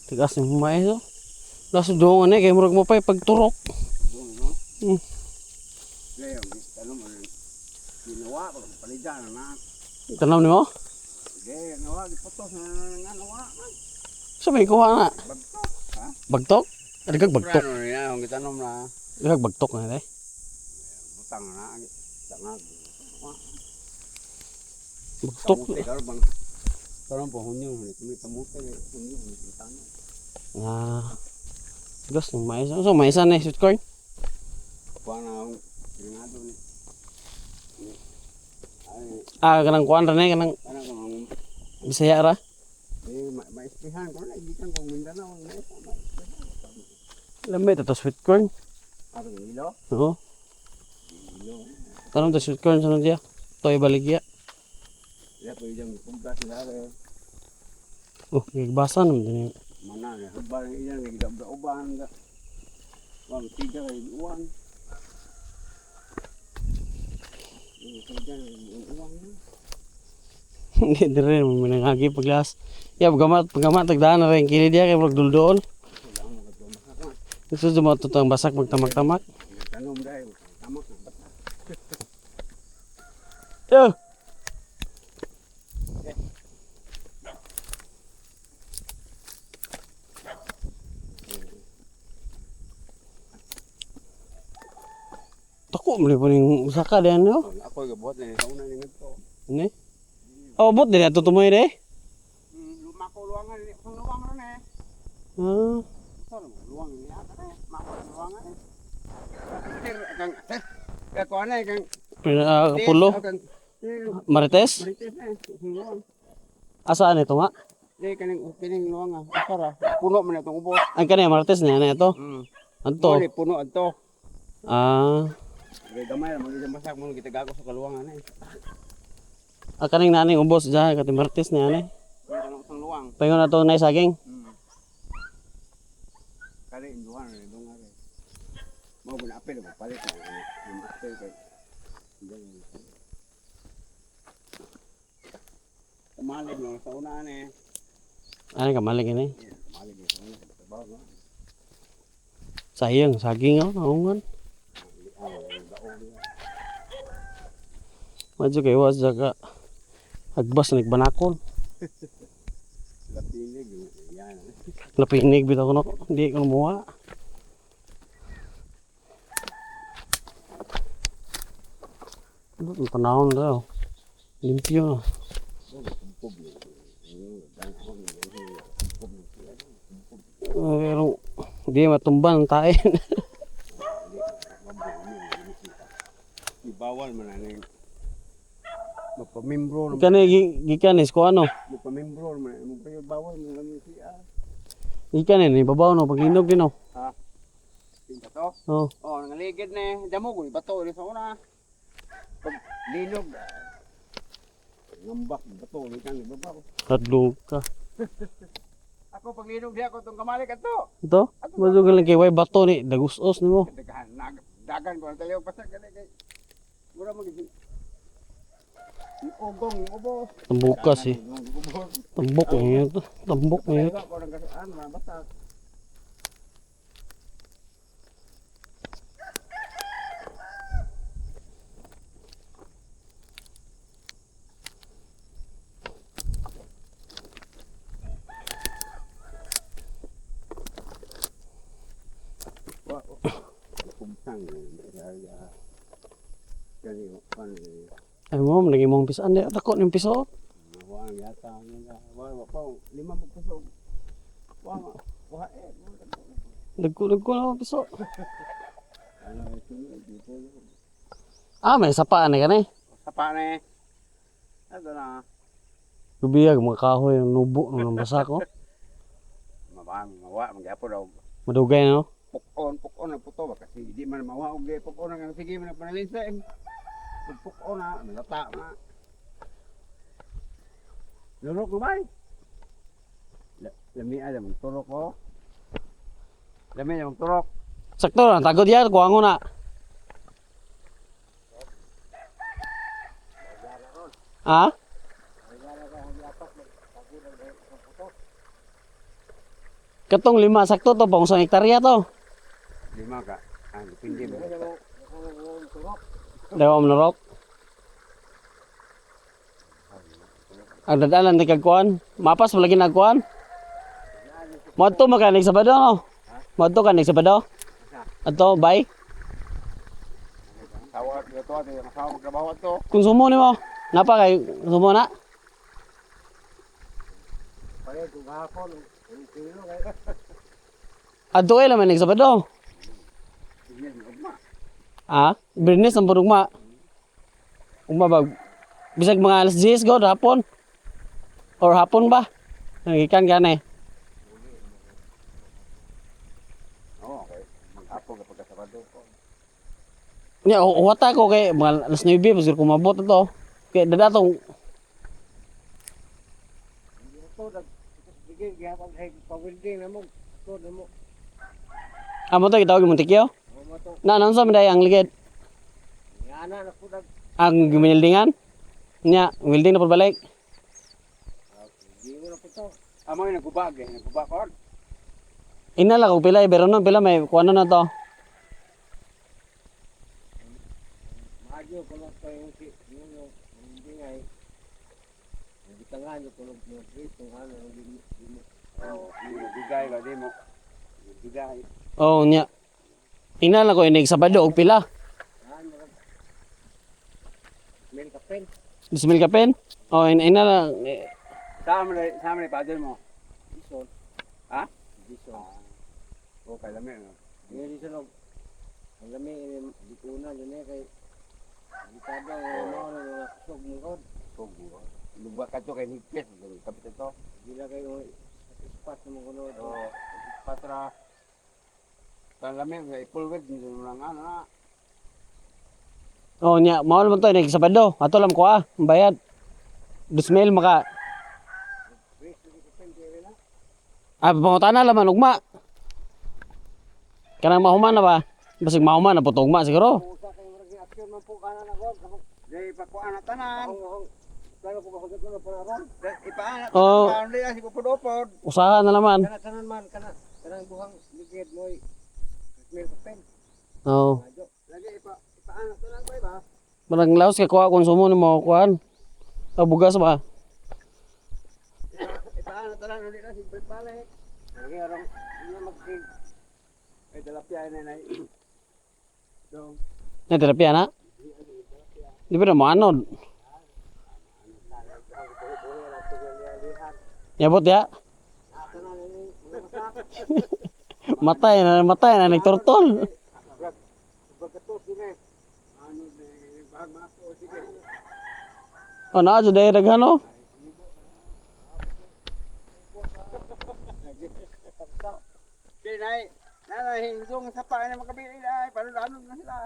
Tigas ni mais oh. Laso doon ani kay murag mapay pagturok. Doon, no? Ngayon, tanong mo, ginawa ko, palida na na. Tanaw nimo? Hindi, nawa, giputos na nga, nawa. Sa may kuha na. Bagtok, ha? Bagtok? Adagag bagtok. Ano niya, ang gitanong na, Adagag bagtok na eh. butang na, tanga. Bagtok. Kamuti, karon bang, karon po, hunyo, may kamuti, hunyo, may tanong. Ah. Tigas ng mais. So mais na sweet corn. Kuha na, ang ginado ni. Ay, Ah, kanang kuan ra ni kanang ano kung, Bisaya ra. eh, maispihan ko na, igikan kong Mindanao, maispihan. Lamay to sweet corn. Parang ilo? Oo. Ilo. Tanong to sweet corn sa diya. Toy baligya. Ya, pwede diyang kumpla sila, eh. Oh, gigbasa naman din. Yun. Mana na hubal iyan gidabdauban ga. Wang tiga kay uwan. Yung tiga uwan na. Hindi dire mo manangagi paglas. Ya pagamat pagamat tagdaan na rin kili diya kay murag duldol. Wala mo kadto masak na. Gusto mo to ang basak magtamak-tamak. Tanom dai tamak na bata. Yo. Tako mo po ning usa ka diyan no. Ako gabuhat na sa una ni ngadto. Ni? Oh, bot din ato tumoy de. Lumako luwangan ni kung luwang ron eh. Ah, Sa luwang ni ata eh. Mako luwangan eh. Sir kang sir kay ko na kang pulo. Kang Marites? Marites eh. Luwang. Asaan ito nga? Di kaning kining luwang ah. Asa ra. Puno man itong ubos. Ang kani Marites niya na ito. Anto. Mao ni puno adto. Ah, Kay gamay ra magiging basak mo kita gago sa kaluwangan eh. ah kaning naning ubos diyan kati Marites niya ni. Meron ang isang luwang. Paingon na to na saging. Kali induhan ni dong are. Mao guna apel mo palit na yung apel kay. Kamalig no sa una ni. Ano kamalig ini? Kamalig no sa una trabaho no. Sayang saging oh, naungan. Madyo kay was jaga. Agbas nagbanakol. Lapinig yan. Lapinig bitaw ko no. Hindi ko muha. Ang panahon daw. Limpyo na. Pero hindi matumban ang tae. Ibawal man ani. Mapamimbro na Kani gikan is ko ano. mapamimbro man mo pa bawal mo lang siya. Gikan ni babaw no paglinog din no. Ha. Pinta to. Oh. Oh, nangaligid na eh. Damo ko, bato ulit sa una. Pag linog, ngambak, bato ulit ang ibaba ko. Tadlog ka. Ako pag linog diya ako itong kamalik ato. Ito? Madyo lang kay way bato ni dagusos nimo. Dagan, dagan ko ang tayo basta gali kay. Mura mo gid. Ugong, ubo. Tambukas eh. Ubo. Tambok ngayon. Tambok ngayon. Ko ng kasuan, basta. Wa, kumtang ya. Kani kan Ay mo, lagi mong pisan. Di, dako ning piso. wa yata nga wa wa pa lima mo piso. Wa wa eh. Dagko, dagko na akong piso. Ano ito dito. Ah, may sapa na kani. Sapa na eh. Ito na. Gubiyag, mga kahoy, ang nubo, nung nabasa ko. Mawa mawa magyapon daw. Madugay na, no? Pukon pukon ang puto ba kasi di man mawa og di pukon ang sige man panalinsa eh. Pag pukon na malata na. Lurok mo bay. Lami alam mong turok ko. Lami alam mong turok. Sakto na, tagod yan, kuha ko na. Ah? Katong 5 sakto to pang 1 hektarya to. 5 ka. Ah, depende mo. Dawa mo narok. Ang dadalan ni kag kuan. Mapas mo lagi nagkuan. Moadto man ka nig Sabado no. Moadto ka nig Sabado. Adto bye. Tawa to ato yung asawa magtrabaho ato. Konsumo nimo. Napa kay konsumo na. Pare kung hapon, ang kilo kay. Adto ay laman nig Sabado. Ah, Birnes ang purugma. Ugma ba? Bisag mga alas 10 god hapon. Or hapon ba? Nagikan ka na eh. Oo, okay. Maghapon kapag Sabado ko. Nya, uwata ko kay mga alas 9 pa siguro kumabot na to. Kay dadatong Ito nag sige gihapon kay pa-welding na mo. Ito na mo. amo to gitawag Montekyo. Mo to. Na nansa man day ang ligid Ngana na po nag ang weldingan. Nya, welding na pagbalik. Di mo na po to. Amo yung nagubag eh, nagubag ko. Inala ko pila pero nun pila may kuano na to. Maadyo ko lang pa yung si yung yung hindi nga eh. Hindi ka nga yung kulog mo dito ano hindi mo. Oh, hindi mo bigay ba di mo. Bigay. Oh, nya. Inala ko inig Sabado og pila. Ano Mel kapen. Bismil kapen. Oh, inala eh, Saan mo na paddle mo? Dison. Ha? Dison. Okay, lami no. Hindi dison og. Ang lami di kuna yun eh kay Delikado ang mga ano mga kusog mo god. Kusog mo. Lugba ka to kay higpit, kapit ito. Dila kayo ispat mo kuno. Oo, ispat ra. Ang lami kay pulwed dito lang ano na. Oh, nya, mao man to inig Sabado. Ato lang ko ah, ang bayad. Bismil maka. Ah, pangutana laman ugma. Kanang mahuman na ba? Basig mahuman na po ugma siguro. Usa kay murag aksyon man po kana na god. Di pakuan na tanan. Plano po ko na po ron. Ipaana Oo. tanan di si pupod-upod. Usaha na naman. Kana tanan man kana kanang buhang ligid moy. Mel kapen. Oo. Lagi ipa ipaana tanan ko ba? Marang laos kay kuha konsumo nimo kuan. Ah, bugas ba? Ipaana tanan ulit na si balik. Lagi arong ina mag ay tilapia na nay. Dong. Na tilapia na. Di ba na mo anod? Yabot ya. Matay na nagtortol. Ano ni bahag mapo sige. Oh, naa jud dahil daghan oh. Kay nay, nanay hingzong sa pa na makabili ay paano na sila.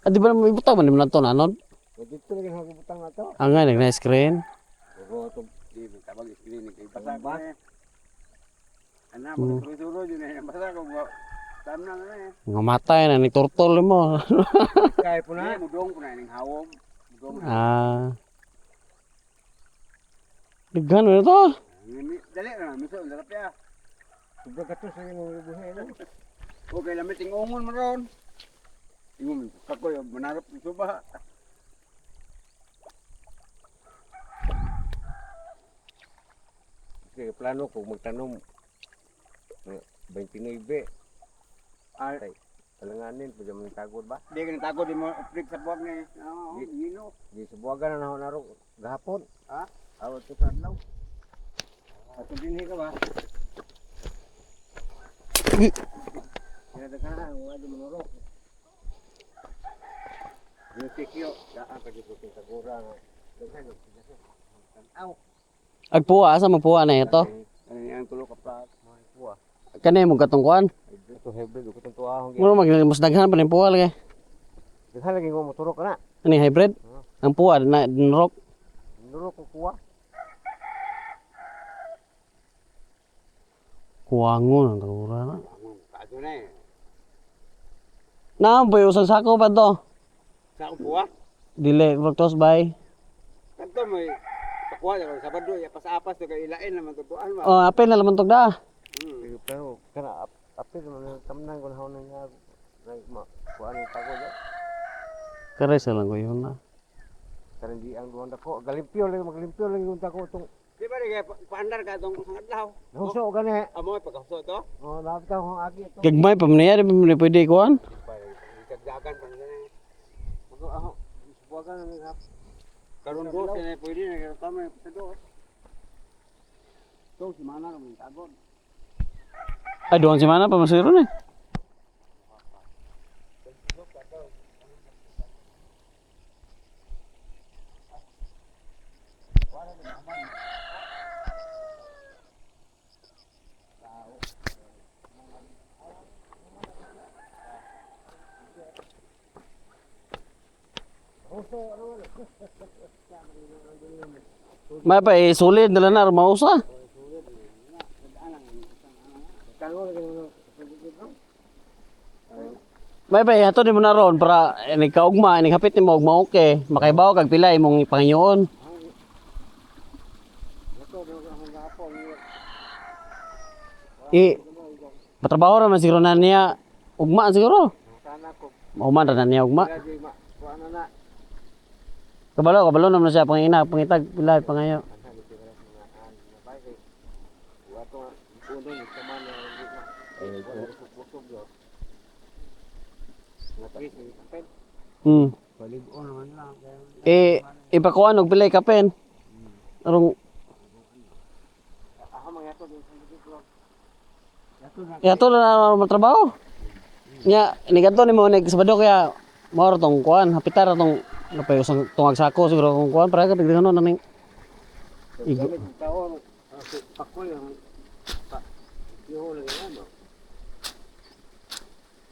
Ah, di ba mo ibutang man na to nanod? Dito lagi ang butang na to. Ang nga nag screen. Oo, to. Di mo tabag screen kay basa ko eh. Ana mo turo-turo jud eh basa ko ba. Tam na na eh. Nga matay na nagtortol mo. Kay po na. Mudong po na ning hawom. Mudong. Ah. Daghan na to. Dali na miso tilapia. Sobra ka to sa imong buhay no. Okay lami tingungon man ron. Ingon kakoy manarap ng suba. Kasi plano ko magtanom mga 29. Ay, Talanganin pwede man tagod ba? di ka nagtagod di mo uplik sa buwag ni. Oo, yino. Di sa buwagan na ako naro gahapon. Ha? Awat ko sa adlaw. Ato dinhi ka ba? Kinadaghan ang mga manurok. Yung sikyo, daan pa dito sa tagura nga. Daghan og tanaw. Agpuwa asa magpuwa na ito. Ano niya ang tulo ka pa? Mga puwa. Kani mo katong kuan. Ito hybrid ko itong tuahong. Muro mag mas daghan pa ning puwa lagi. Daghan lagi ko motorok na. Ani hybrid? Ang puwa na rock. Nurok ko kuwa. Kuwangon ang tagura na. Kaso na eh. Na boy usang sako pa to. Sa akong buwa? Dili fructose bay. Kanto mo eh. Makuha sa Sabado, ya pas-apas to kay ilain naman tutuan ba. Oh, apil na laman tugda. Pero kana apil man tamnan kon haw na niya. Ma kuan ni tago ja. Kare sa lang ko yun na. Karon di ang duwang dako, galimpyo lang maglimpyo lang yung dako tong Di ba kay paandar ka tong isang adlaw? Nahuso gani. Amo pagkahuso to. Oh, lapit ako ang agi ito. Gagmay pa man niya, di pa man pwede kuan. Dagdagan pa na. Mag ako subuagan na ni hap. Karon dos na pwede na karon tama sa dos. To si mana ra man tagod. Ay, doon si mana pa masiro ni. May pa eh, sulid nila na mausa. May pa eh, ato di mo na ron para eh, nagkaugma, naghapit ni mo ugma okay. Makaibaw kag pila imong pangayoon. Eh, patrabaho ra man siguro na niya ugma siguro. Mauman ra na niya ugma. Kabalo, kabalo naman siya pangina, pangitag pila pangayo. Paligon naman lang. Eh, ipakuan og pilay kapen. Arong Yato na na matrabaho. Nya, ni kadto nimo nig Sabado kaya mao ra tong kuan, hapitar ra tong napay usang tungag sako siguro kung kuan para ka tignan na ning igo. Tao pakoy ang pa. Yo lang ano.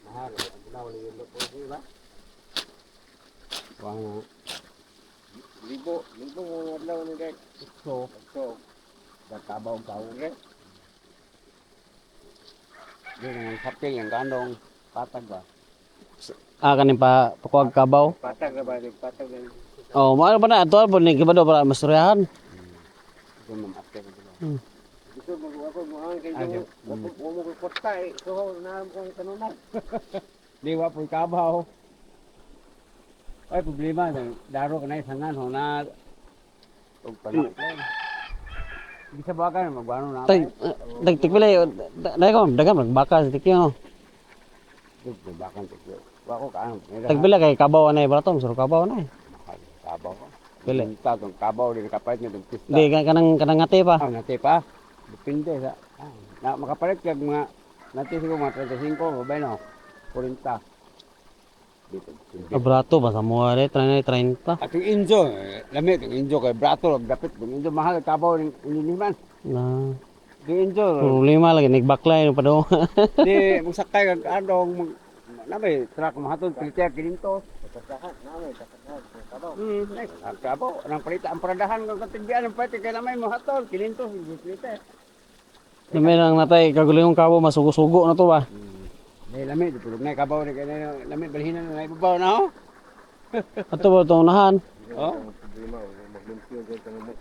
Mahal ang bulaw lang yung po di ba? Wala. Libo, libo mo adlaw ni dek. So, So, Dakabaw kaw re. Di naman sapil yung gandong patag ba? Ah, kaning pa pakuag kabaw. Patag ra ba dek, patag ra. Oh, mao ba na ato po ni Sabado para masturyahan. Ito ma'am after ito. Gusto mo ako mo ang kay Ayaw. mo mo ko kwarta eh. So, na ko ang tanunan. Di wa po'y kabaw. Ay problema daro ka na isangan ho na og panaklen. Bisa ba ka magwano na? Tag tag tigpilay dai ko dagan magbaka sa tikyo. Bakan tikyo. Wa ko kaano. Tagpila kay kabaw anay barato, suro kabaw anay. Kabaw ko. Pili. Pili. Tong kabaw di nakapalit nga tong pista. Di kanang kanang ngati pa. Ah, nate pa. Depende sa na makapalit kag mga nate siguro mga 35 babay no. 40. Dito. Ah, barato ba sa mua re 30 30. Atong Injo, eh, lami itong Injo kay brato dapit itong Injo mahal kabaw ning uniniman. Na Itong Injo, problema lagi nagbaklay no pa do. di magsakay kag adong mag na may truck mahatod pilite kininto. Pagkahan na may pagkahan kabaw. Next, ang kabaw, ang palita ang paradahan kag katigbian ang palit kay lamay mohatod kininto pilite. Dami lang natay kagulingong kabaw masugo-sugo na to ba. Dai lami di pulog na kabaw ni kay lami balhinan na ibabaw na ho. Ato ba itong unahan? Oh. Ang problema maglimpyo gyud ka mo.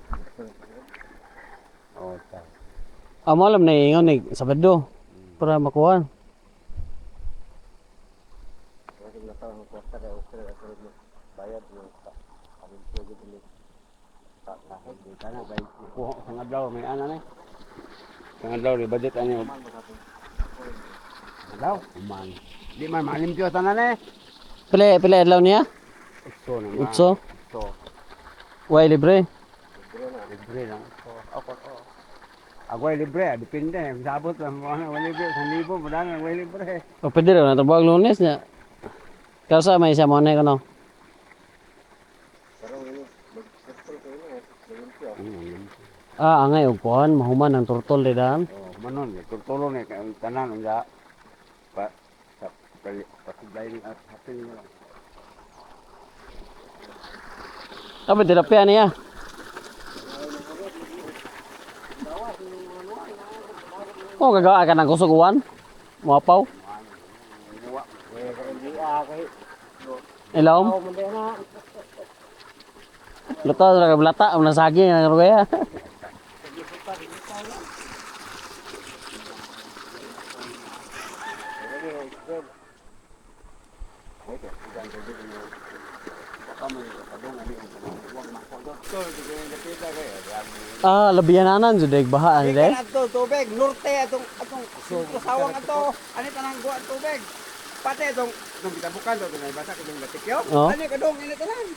Oh, ta. Amo alam na ingon ni Sabado para makuha. Kasi na ang kwarta kay okay ra sunod mo. Bayad mo pa. Limpyo gyud ni. Di kana kay kuha sa adlaw may ana ni. Sa adlaw ni budget ani. Adlaw, man. Di man malimpyo tanan eh. Pila pila adlaw niya? Utso na. Utso. Utso. Way libre. Libre lang. Utso. Ako to. Ako ay libre, depende. Sabot lang mo na libre, 1,000 mo na way libre. O pwede ra na trabaho Lunes niya. Kausa may siya mo na kono. Sarong ini mag-circle kayo na eh. Maglimpyo. Ah, angay og kuan mahuman ang turtol di daan. Oh, manon, turtulo ni kay tanan unsa pa sa pasublay ni at hapil mo lang. Ah, pwede ra pa niya. Oh, gagawa ka ng kusog uwan. Muapaw. Eh, kay hindi ah kay Ilawom. tao man na. Lutaw ra kay blata ang nasagi nga kaya. Ah, labiyananan jud deg baha ani de. Ikan ato tubig norte atong atong sawang ato. Ani tanang guwa tubig. Pati atong atong bitabukan to tunay basa kadong latikyo. Oh. Ani kadong ini tanan.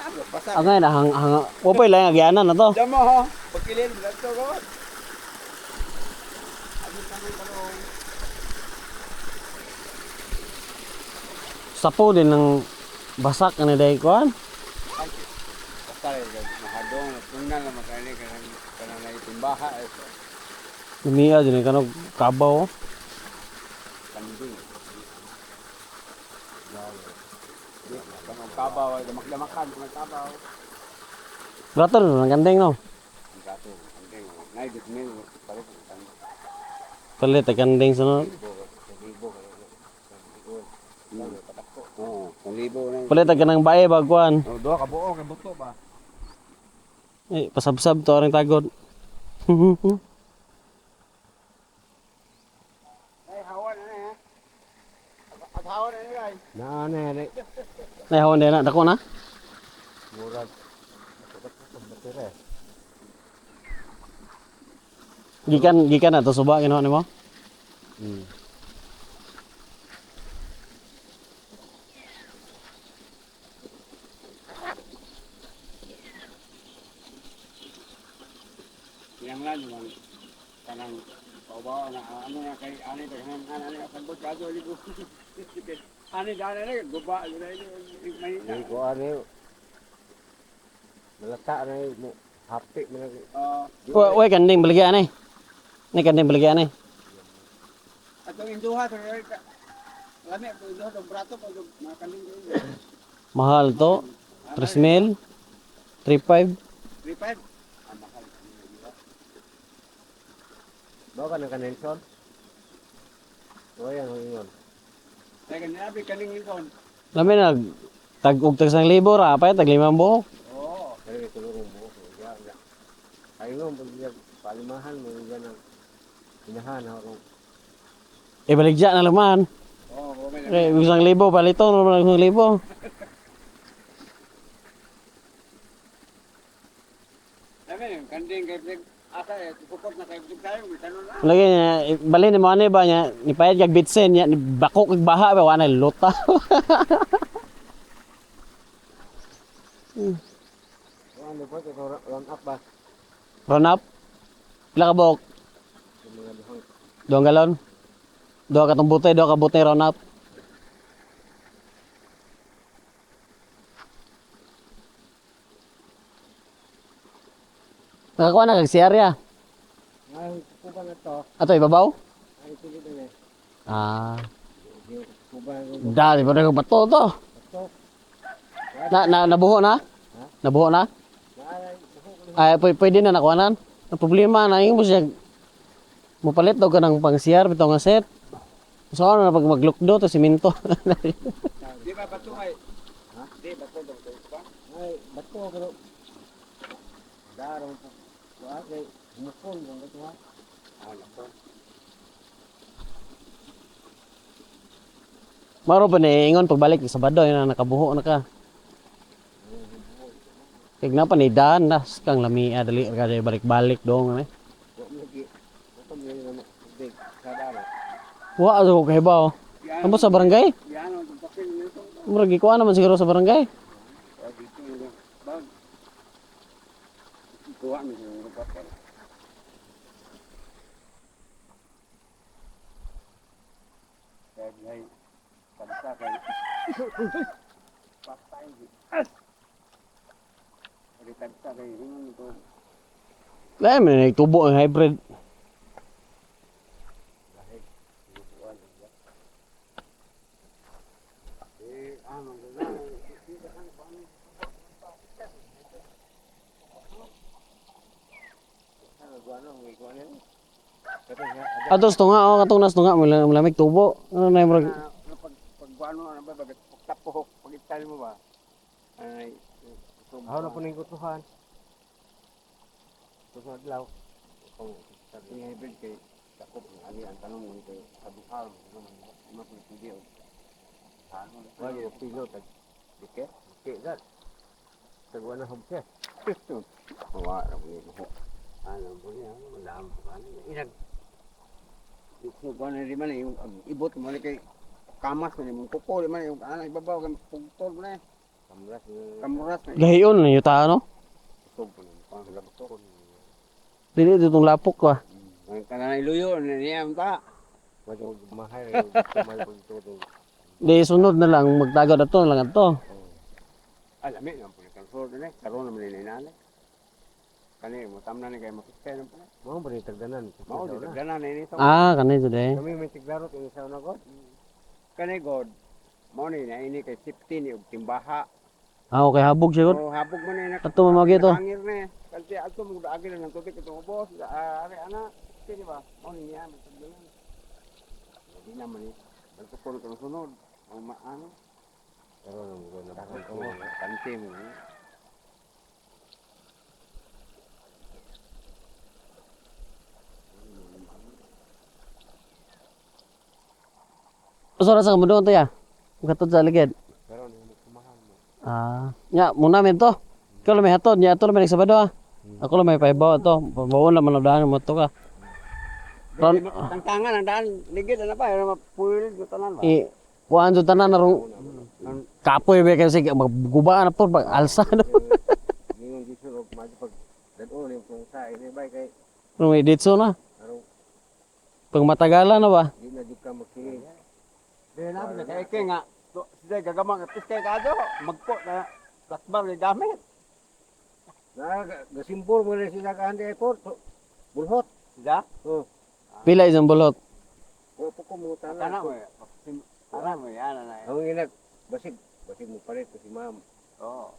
Abo basa. Ang na hang hang wa pay lang agyanan na to. Damo ho. Pagkilin ato ko. Ani tanang kalong. Sapo din ng basak ani day kuan. Basta mahadong tungnan na makani kanang kanang naitimbaha eh. Lumiya din kanog kabaw. Kanding. Di, kanang kabaw ay damak-damakan kanang kabaw. Brato ng kanding no. Ang gato, kanding. Nay gitmil palit ang kanding. Palit ang kanding sunod. Oo, kung libo na. Palit ang kanang bae bagkuan. Oh, duha ka buo kay buto ba. Eh, pasabsab to aring tagod. Ay hawan na eh. At hawan na ni ay. Naa na ni. Nay hawan din na dako na. Murag. Batire. Gikan gikan na to suba kinuha nimo. Kinahanglan man kanang paubaw na ano na kay ani ta kanang ani ka sabot kaso ligo. Ani dana na guba may Di ko ani. Malata na mo happy man. Ah, Wa wa kanding baligya ani. Ni kanding baligya ani. atong induha to ka. Lami po induha tong brato po mga kanding. Mahal to. 3 mil. 3.5. 35. Ah, mahal. Ba ka ng kanelson? O yan, o yun. Teka, nilabi kaning ison. Lami na tag og tag 1,000 ra pa tag 5 buok. Oo. Kaya kay tulong mo. Ya, ya. Kayo mo pag palimahan mo yan ang inahan ako. Eh baligya na laman. Oo, oh, may Eh 1,000 palito naman 1,000. Lami yung kanding kay Big asa eh tukot na kay Big tayo may tanon na. Lagi niya balin ni mo ani ba niya nipayad kag bitsin niya ni bako kag baha ba wa na luta. O ano po, ito run up ba? Run up. Pila ka buok? Yung mga duhang 2 galon. Duha ka tong butay, duha ka butay round up. Nakakuha na kag CR ya. Ay, kuba na to. Ato ibabaw? Ay, tuloy na eh. Ah, Kuba na dali pa na bato to. to. Na, na nabuho na? Nabuho na? Naalay, buhok na. Ay, pwede na nakuhanan. Ang problema na mo siya mupalit daw ka ng pang CR bitaw nga set. So ano na pag maglukdo to simento. Di ba bato ay? Ha? Di bato daw to ba? Ay, bato pero darong po. Wa kay humukon kung bato ha. Ah, nako. Maro pa ni ingon pagbalik sa Sabado yun na nakabuho na ka. Kay na pa ni dan nas kang lamia dali ka dali balik-balik dong eh. Wa mo lagi. Wa mo lagi na big sa daro. Wa ato ko kahibaw. Amo sa barangay? Yan ang papel nito. Murag gikuha naman siguro sa barangay. Oh, dito yung bag. Kuha mo yung papel. Kaya ay pagsa kay patay. Kaya tagsa kay hingon ko. Lain man ni tubo ang hybrid. Eh, ano na. Ato sa tunga oh katong nas tunga malamig tubo. Ano na yung murag Ano pag pag ano ano ba pag pagtapo pag ital mo ba? Ay, Ako na po ning kutuhan. Ito sa adlaw. Kung Ang hybrid kay dakop ng ali ang tanong mo kay kaduhal mo man mo pud pwede og ano wala yung pilo tag dike dike dat. Tagwa na hubke. Wa ra mo mo. Ano mo niya dam ko ano inag ko ba na di man yung ibot mo ni kay kamas man imong kuko di man yung ana ibabaw kay pugtol mo na Kamras na kamuras na Gahion na yuta no. kusog po ng pang Dili dito tong lapok ba. Ang kanang iluyo na niya ta. Madyo mahay kumal pag ito. Di sunod na lang magtagod ato na lang ato. Alami lang po ni kansol na karon naman ni nanay. Kani mo tamna ni kay mapiskay nang po. Mao ba ni tagdanan? Mao di tagdanan ni ito. Ah, kani jud eh. Kami may tiglarot ini sa una ko. Kani god. Mao ni na ini kay safety ni og timbaha. Ah, okay habog siya gud. So habog mo na Ato mamagi to. Hangir na. Kasi ato mo daagi na ng tubig itong ubos. Ari ana. Sini ba? Mao ni niya magtagdanan. Di naman ni. Nagtukon ka sunod. Ang maano. Pero nang ko na Oo, kanti mo. Usa ra sa mundo to ya. Gatod sa ligid. Pero ni mo kumahan mo. Ah, nya muna men to. Ikaw lang may hatod, nya ato lang may nagsabado ah. Ako lang may paibaw to. Pabaon lang man ang daan mo to ka. Ron, Tangtangan ang daan ligid ana pa, mapuil ko tanan ba. i kuan jud tanan narong kapoy ba kasi maggubaan na po pag alsa no. Ningon gisul og madyo pag dad-on ni kung sa ini bay kay Rong may ditso na. aron Pag matagalan na ba? di na jud ka makinig. Di na na kay kay nga to sila gagamang piskay kaado magpo na platbar ni gamit. Na gasimbol mo na sila ka andi airport. Bulhot. Sila Oh, Pila isang bulot. wa po ko mo tanan. kana mo. Ana mo yan ana. Ang inag basig basig mo palit ko si ma'am. Oh.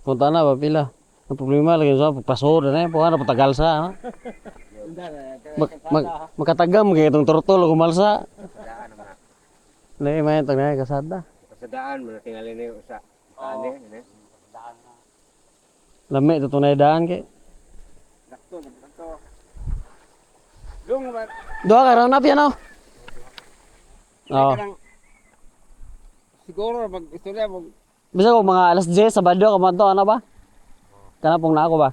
Punta na ba pila? Ang problema lagi sa pagpasod na eh, puha na patagal sa. Ha? Mag, mag, makatagam kay itong turtol o kumalsa. Kasadaan naman. Lahi may itong na kasada. Kasadaan mo na tingali na yung usa. Ane, ane. Daan na. Lami ito tunay daan kay. Dakto dakto. Dung ba Duha ka round up yan oh. Oo. kanang siguro mag istorya mag Bisa ko mga alas 10 Sabado ka man to ano ba? Kana pong na ako ba?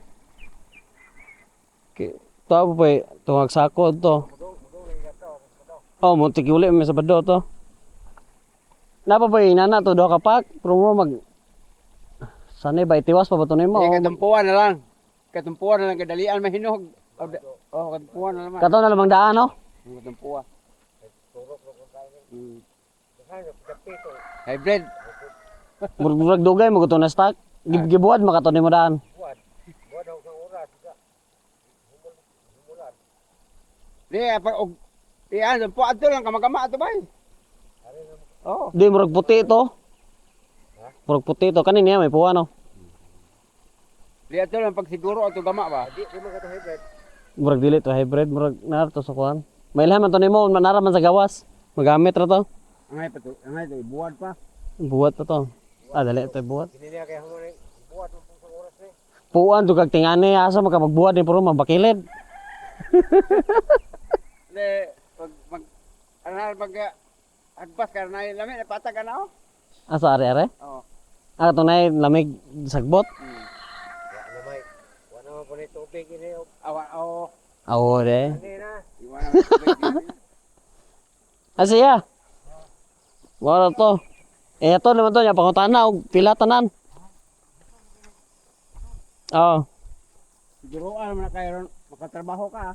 Okay. To po pa tungag sako to. Oh, muntik uli may Sabado to. Napa pa inana to duha ka pack pero mo mag Sanay ba itiwas pa ba to nimo? Eh, katumpuan na lang. Katumpuan na lang kadalian mahinog. Oh, katumpuan na naman. Kato na lamang daan no? Katumpuan. Hybrid. Murag dugay mo na stock. Gibuad makato nimo daan. Buad ang isang oras. Di pa og iyan po adto lang kamagama ato bay. Oh. Di murag puti to. Murag puti to kanin niya may puwa no. Di adto lang pagsiguro ato gama ba. Di di man ka to hybrid. Murag dili to hybrid, murag nar to sa kuan. Mailhan man to nimo, manara man sa gawas. Magamit ra to. Angay pa to, angay to buwad pa. Buhat pa to. Ah, dali to buhat. Kini niya kay human ni buad mo pong isang oras ni. Puan to kag tingani asa makapagbuhat ni puro mabakilid. Di pag mag ano pag agbas ka na lami na patag ka na oh. Asa are are? Oh. Ah, tunay lamig sagbot. Wa na may. Wa na man po ni tubig ini. oh. Awa oh. Awo de. Ani na. Iwan na. Asa ya? Wala to. Eh ito naman to nya pangutana og pila tanan. Oh, Siguroan man na kayo ron makatrabaho ka. Ah.